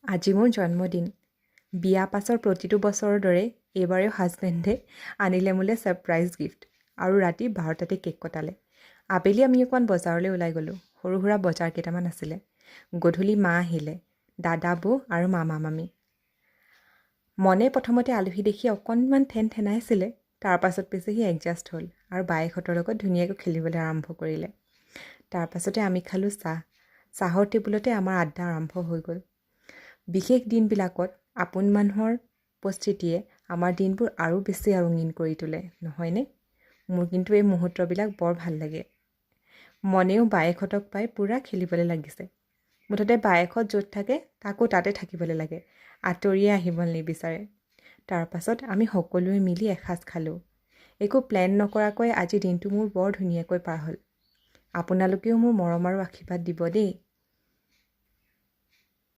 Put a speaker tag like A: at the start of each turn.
A: আজি মোৰ জন্মদিন। বিয়া পাছৰ প্ৰতিটো বছৰৰ দৰে এইবাৰেও হাজবেণ্ডে আনিলে মোলৈ ছাৰপ্ৰাইজ গিফ্ট আৰু ৰাতি 12টাতে কেক কটালে। আবেলি আমি অকণমান বজাৰলৈ ওলাই গ'লোঁ। সৰু সুৰা বজাৰ কেইটামান আছিলে। গধূলি মা আহিলে, দাদা, বৌ আৰু মামা মামী। মনে প্ৰথমতে আলহী দেখি অকণমান ঠেন ঠেনাইছিলে। তাৰ পাছত পিছে সি এডজাষ্ট হ'ল আৰু বায়েকহঁতৰ লগত ধুনীয়াকৈ খেলিবলৈ আৰম্ভ কৰিলে। তাৰপাছতে আমি খালোঁ চাহ। চাহৰ টেবুলতে আমাৰ আড্ডা আৰম্ভ হৈ গ'ল। বিশেষ দিনবিলাকত আপোন মানুহৰ উপস্থিতিয়ে আমাৰ দিনবোৰ আৰু বেছি ৰঙীন কৰি তোলে, নহয়নে? মোৰ কিন্তু এই মুহূৰ্তবিলাক বৰ ভাল লাগে। মনেও বায়েকহঁতক পাই পূৰা খেলিবলৈ লাগিছে। মুঠতে বায়েকহঁত য'ত থাকে তাকো তাতে থাকিবলৈ লাগে, আঁতৰিয়ে আহিব নিবিচাৰে। তাৰপাছত আমি সকলোৱে মিলি এসাঁজ খালোঁ। একো প্লেন নকৰাকৈ আজি দিনটো মোৰ বৰ ধুনীয়াকৈ পাৰ হ'ল। আপোনালোকেও মোৰ মৰম আৰু আশীৰ্বাদ দিব দেই।